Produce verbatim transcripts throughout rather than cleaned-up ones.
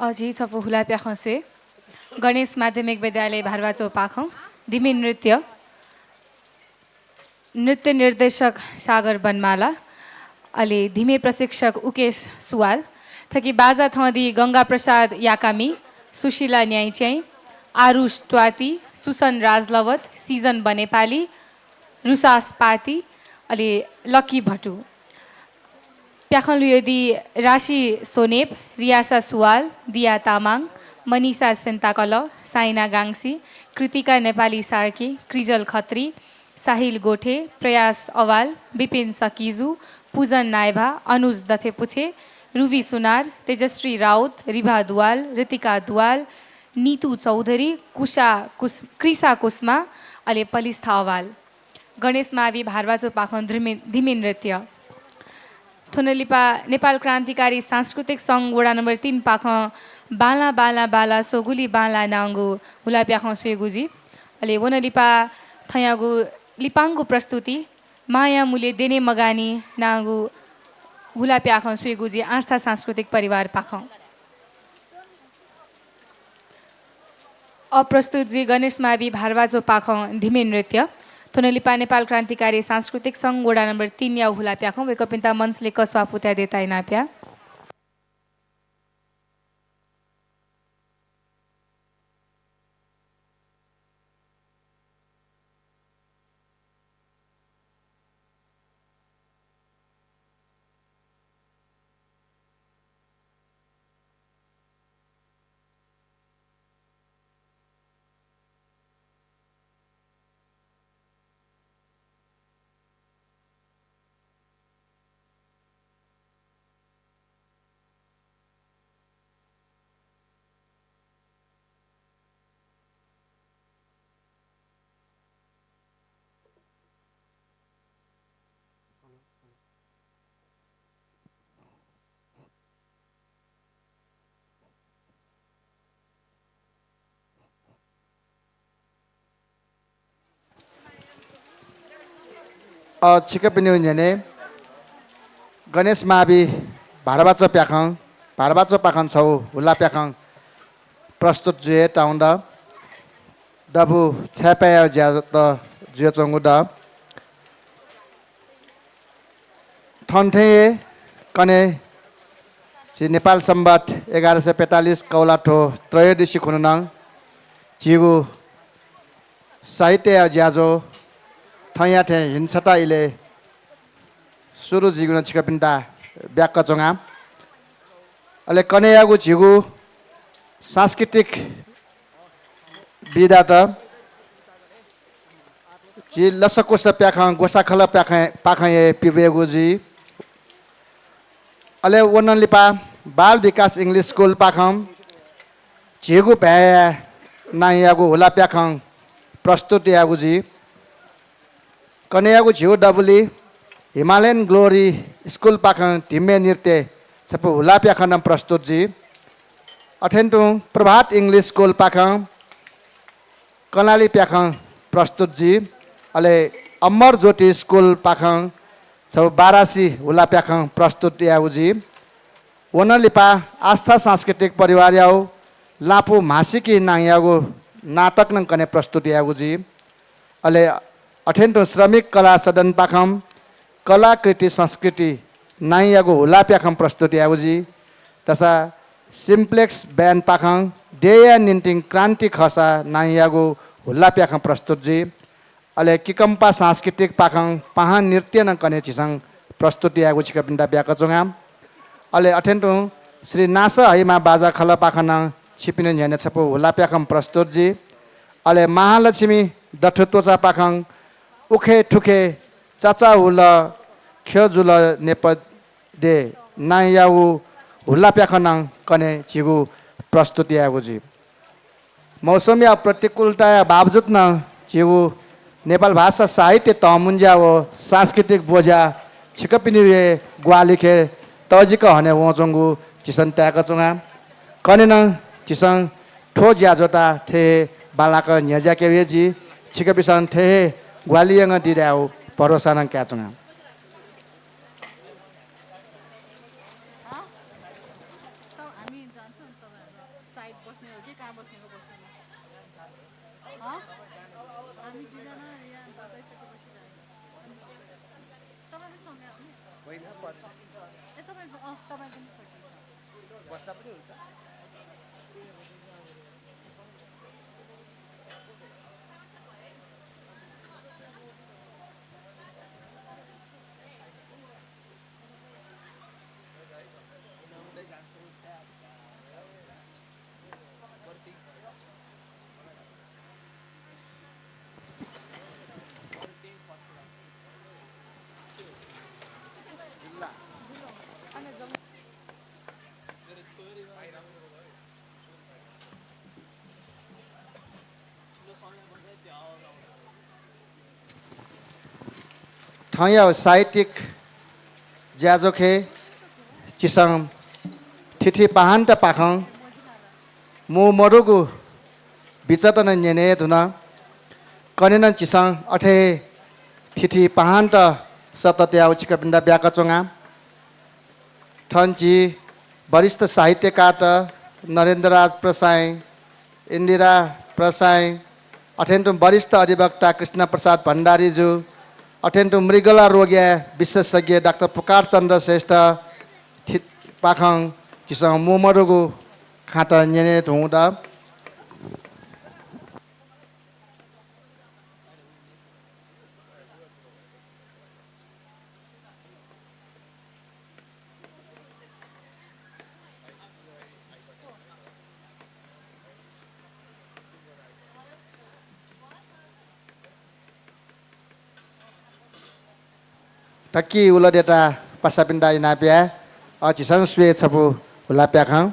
अझ छपु हुलाप्याखं स्वये। गणेश माध्यमिक विद्यालय भारवाचोपाखं धिमे नृत्य। नृत्य निर्देशक सागर बनमाला, अले धिमे प्रशिक्षक उकेश सुवाल। थकि बाजा थंदी गंगा प्रसाद याकामी, सुशीला न्याइच्याइँ, आरुष त्वाती, सुसन राजलवत, सिजन बनेपाली, रुसास पाती, अले लकी भटु। प्याखं लुयोदी राशि सोनेप, रियासा सुवाल, दिया तामाङ, मनिषा सेन्ताकल, साइना गाङ्सी, कृतिका नेपाली सार्की, क्रिजल खत्री, साहिल गोठे, प्रयास अवाल, विपिन सकिजु, पुजन नायभा, अनुज दथेपुथे, रुवी सुनार, तेजश्री राउत, रिभा दुवाल, ऋतिका दुवाल, नितु चौधरी, कुशा कुस-, क्रिसा कुसमा, अले पलिस्था अवाल। गणेश मावि भारवाचोपाखं धिमे, धिमे नृत्य। थ्वनलिपा नेपाल क्रान्तिकारी सांस्कृतिक संघ वडा नम्बर तीन पाखं बांला बांला बांला स्वगुलि बांला नांगु हुलाप्याखं स्वयेगु जुइ। अले वनलिपा थयागु लिपांगु प्रस्तुति माया मुले देने मगानी नांगु हुलाप्याखं स्वयेगु जुइ आस्था सांस्कृतिक परिवार पाखं। अप्रस्तुत जुइ गणेश मावि भारवाचोपाखं धिमे नृत्य। थ्वनलिपा नेपाल क्रान्तिकारी सांस्कृतिक संघ वडा नम्बर तीन या हुलाप्याखं वय्कःपिन्त मञ्चले कस्वापु त्याये देताइ नाप्या। अ, छिकपिनिगु न्ह्यःने गणेश मावि भारवाचोपाखं, भारवाचोपाखं छगू हुलाप्याखं प्रस्तुत जुये तयागु दु। दबू छाय्पाय्या ज्याझ्वः जुयाच्वंगु दु। थन थें हे कन्हय् झी नेपाल संवत् एघार सय पैंतालिस कौलाथ्व त्रयोदशी खुन्हु नं झीगु साहित्यया ज्याझ्वः थनया थें हिन्सता इलय् सुरु जुइगु नं छिकपिन्त ब्याक्क च्वना। अले कन्हय्यागु झीगु सांस्कृतिक विधात झी लसकुस प्याखं, ग्वसाखलः प्याखं, पाखं हे पिब्वयेगु जुइ। अले वनलिपा बाल विकास English School पाखं झीगु भाय्‌या नांयागु हुलाप्याखं प्रस्तुत यायेगु जुइ। कन्हय्यागु झीगु दबुलिइ Himalayan Glory School पाखं धिमे नृत्य छपु हुलाप्याखं नं प्रस्तुत जुइ। अथें तुं प्रभात English School पाखं कलाली प्याखं प्रस्तुत जुइ। अले अमर ज्योति स्कुल पाखं छगू बारासी हुला प्याखं प्रस्तुत यायेगु जुइ। वनलिपा आस्था सांस्कृतिक परिवारयागु लापु म्हासिकी नांयागु नाटक नं कन्हय् प्रस्तुत यायेगु जुइ। अले अथें तुं श्रमिक कला सदन पाखं कलाकृति संस्कृति नांयागु हुला प्याखं प्रस्तुत यायेगु जुइ। तसा Simplex band पाखं देय्‌या निंतिं क्रान्ति खःसा नांयागु हुला प्याखं प्रस्तुत जुइ। अले किकम्पा सांस्कृतिक पाखं पाहां नृत्य नं कन्हय् झीसं प्रस्तुत यायेगु छिकपिन्त ब्याका च्वना। अले अथें तुं श्री नासः हइमा बाजा खलः पाखं नं छिपिनि न्ह्यःने छपु हुला प्याखं प्रस्तुत जुइ। अले महालक्ष्मी दथु त्वचा पाखं उखे थुखे चाचा हुल ख्यः जुल नेपाः देय् नांयागु हुला प्याखं नं कन्हय् झीगु प्रस्तुत यायेगु जुइ। मौसमया प्रतिकूलताया बावजुद नं झीगु नेपाल भाषा साहित्य तःमुंज्या व सांस्कृतिक ब्वज्या छिकपिनि हे ग्वाहालिखे तःजिक हने वंच्वंगु झीसं ताय्‌का च्वना। कन्हय् नं झीसं थ्व ज्याझ्वःत थथे हे बांलाक न्ह्यज्याके हे जुइ। छिकपिन्सं थथे हे ग्वाहालि यानादी धयागु भरोसा नं काये च्वना। साइड बस्ने हो कि कहाँ बस्ने हो बस्ने? हँ? हामी दुईजना यहाँ दसैँसके पछि जाने। तपाईँ पनि सँगै आउने? होइन, बस। ए, तपाईँ, अँ, तपाईँ पनि सकिन्छ। बस्दा पनि हुन्छ। थौंया साहित्यिक ज्याझ्वखे झीसं थीथी पाहान्त पाखं मू मदुगु बिचात नं न्यने धुन। कन्हय् नं झीसं अथे हे थीथी पाहान्त सःता तयाः छिकपिन्त ब्याकाच्वना। थन झी वरिष्ठ साहित्यकारत नरेन्द्रराज प्रसाईं, इन्दिरा प्रसाईं, अथें तुं वरिष्ठ अधिवक्ता कृष्ण प्रसाद भण्डारीजु, अथें तुं मृगला रोगया विशेषज्ञ डाक्टर पुकार चन्द्र श्रेष्ठ थि-, पाखं झीसं मू मदुगु खँत न्यने धुंकल। दकि उलदय्‌त पासापिन्त इनाप याये। अ, झीसं स्वये छपु हुलाप्याखं।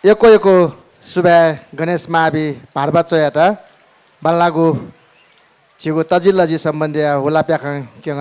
यक्व यक्व सुभाय् गणेश मावि भारद्वाज च्वयात। बांलाःगु झीगु तजिलजि सम्बन्धीया हुला प्याखं क्यं